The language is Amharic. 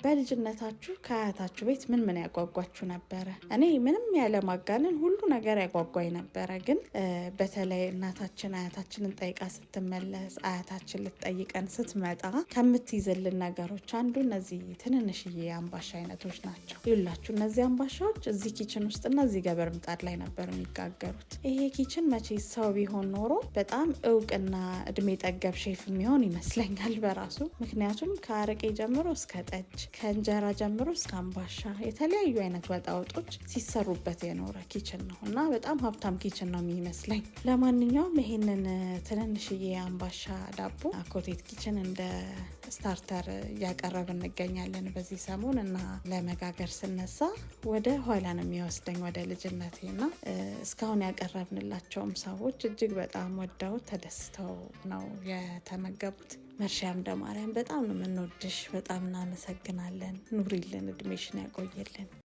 በልጅነታችሁ ከአያታችሁ ቤት ምን ምን ያጓጓችሁ ነበረ? እኔ ምንም ያለ ማጋነን ሁሉ ነገር ያጓጓኝ ነበረ። ግን በተለይ እናታችን አያታችንን ጠይቃ ስትመለስ፣ አያታችን ልትጠይቀን ስትመጣ ከምትይዝልን ነገሮች አንዱ እነዚህ ትንንሽዬ አምባሻ አይነቶች ናቸው። ይኸውላችሁ እነዚህ አምባሻዎች እዚህ kitchen ውስጥና እዚህ ገበር ምጣድ ላይ ነበር የሚጋገሩት። ይሄ kitchen መቼ ሰው ቢሆን ኖሮ በጣም እውቅና እድሜ ጠገብ ሼፍ የሚሆን ይመስለኛል በራሱ። ምክንያቱም ከአረቄ ጀምሮ እስከ ጠጅ፣ ከእንጀራ ጀምሮ እስከ አምባሻ የተለያዩ አይነት ወጣ ወጦች ሲሰሩበት የኖረ kitchen ነው እና በጣም ሀብታም kitchen ነው የሚመስለኝ። ለማንኛውም ይሄንን ትንንሽዬ አምባሻ ዳቦ አኮቴት Kitchen እንደ starter እያቀረብን እንገኛለን በዚህ ሰሞን። እና ለመጋገር ስነሳ ወደ ኋላ ነው የሚወስደኝ፣ ወደ ልጅነቴ። እና እስካሁን ያቀረብንላቸውም ሰዎች እጅግ በጣም ወደው ተደስተው ነው የተመገቡት። መርሻ አምደማርያም፣ በጣም ነው የምንወድሽ፣ በጣም እናመሰግናለን። ኑሪልን፣ እድሜሽን ያቆየልን።